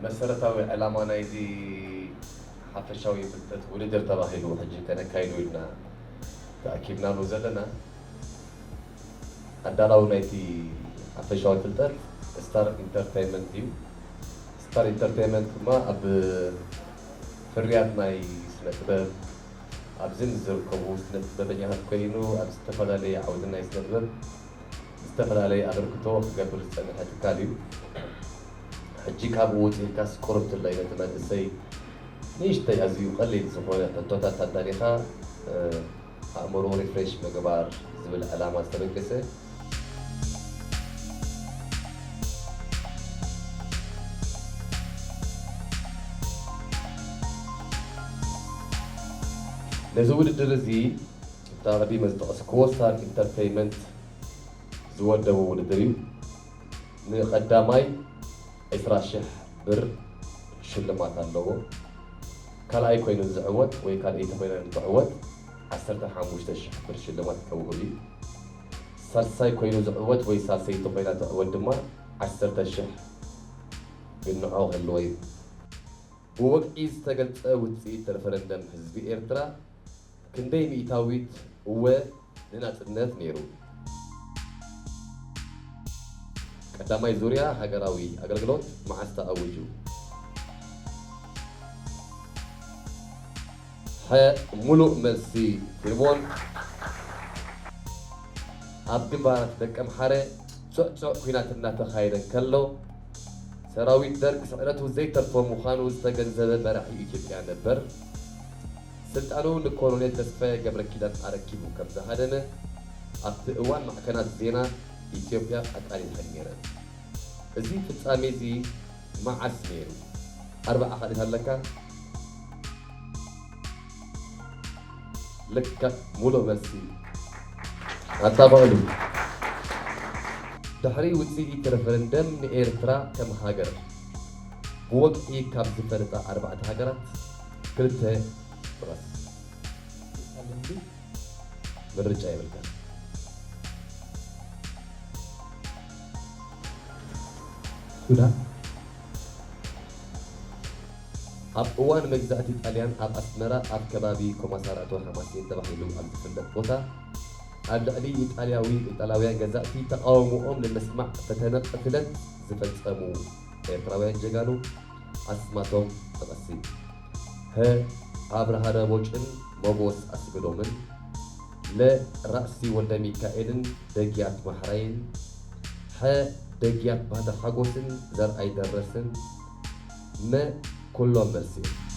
መሰረታዊ ዕላማ ናይዚ ሓፈሻዊ ፍልጠት ውድድር ተባሂሉ ሕጂ ከነካይዶ ኢልና ተኣኪብናሉ ዘለና፣ ኣዳላዊ ናይቲ ሓፈሻዊ ፍልጠት ስታር ኢንተርቴይንመንት እዩ። ስታር ኢንተርቴይንመንት ድማ ኣብ ፍርያት ናይ ስነ ጥበብ፣ ኣብዚ ምስ ዝርከቡ ስነ ጥበበኛታት ኮይኑ ኣብ ዝተፈላለየ ዓውዲ ናይ ስነ ጥበብ ዝተፈላለየ ኣበርክቶ ክገብር ዝጸንሐ ትካል እዩ። ሕጂ ካብኡ ወጺእካስ ቁርብ ትለይ ነቲ መንእሰይ ንእሽተይ ኣዝዩ ቀሊል ዝኾነ ሕቶታት ኣዳሊኻ፣ እ፣ ኣእምሮ ሪፍሬሽ ምግባር ዝብል ዕላማ ዝተበገሰ። ነዚ ውድድር እዚ፣ እታ ኣቐዲመ ዝጠቐስክዎ ስታር ኢንተርቴይንመንት ዝወደቦ ውድድር እዩ። ንቐዳማይ ዕስራ ሽሕ ብር ሽልማት ኣለዎ። ካልኣይ ኮይኑ ዝዕወት ወይ ካልኣይቲ ኮይና ንትዕወት ዓሰርተ ሓሙሽተ ሽሕ ብር ሽልማት ከውህብ እዩ። ሳልሳይ ኮይኑ ዝዕወት ወይ ሳልሰይቲ ኮይና ትዕወት ድማ ዓሰርተ ሽሕ ግንዖ ክህልዎ እዩ። ብወግዒ ዝተገልጸ ውጽኢት ረፈረንደም ህዝቢ ኤርትራ ክንደይ ሚእታዊት እወ ንናጽነት ነይሩ? ቀዳማይ ዙርያ ሃገራዊ ኣገልግሎት መዓስ ተኣዊጁ? ሐ፣ ሙሉእ መልሲ። ፊልሞን፣ ኣብ ግንባራት ደቀምሓረ ጽዑቕ ኲናት እናተኻየደ እንከሎ፣ ሰራዊት ደርግ ስዕረቱ ዘይተርፎ ምዃኑ ዝተገንዘበ መራሒ ኢትዮጵያ ነበር። ስልጣኑ ንኮሎኔል ተስፋዬ ገብረኪዳን ኣረኪቡ ከም ዝሃደመ ኣብቲ እዋን ማዕከናት ዜና ኢትዮጵያ ኣቃሊሐን ነይረን። እዚ ፍጻሜ እዚ መዓስ ነይሩ? ኣርባዓ ካልኢት ኣለካ? ልክዕ፣ ሙሉእ መልሲ። ኣጣቕዕሉ። ድሕሪ ውጽኢት ረፈረንደም ንኤርትራ ከም ሃገር ብወግዒ ካብ ዝፈልጣ ኣርባዕተ ሃገራት ክልተ ጥቐስ። ምርጫ የብልካ። ሱዳን። ኣብ እዋን መግዛእቲ ጣልያን ኣብ ኣስመራ ኣብ ከባቢ ኮማሳራቶ ሓማሴን ተባሂሉ ኣብ ዝፍለጥ ቦታ ኣብ ልዕሊ ኢጣልያዊ፣ ኢጣልያውያን ገዛእቲ ተቓውሞኦም ንምስማዕ ፈተነ ቅትለት ዝፈጸሙ ኤርትራውያን ጀጋኑ ኣስማቶም ጥቐሲ። ሀ፣ ኣብርሃ ደቦጭን ሞጎስ ኣስገዶምን፣ ለ፣ ራእሲ ወልደ ሚካኤልን ደግያት ማሕራይን፣ ሐ፣ ደግያት ባህታ ሓጎስን ዘርኣይ ደረስን፣ መ፣ ኩሎም መልሲ እዮም።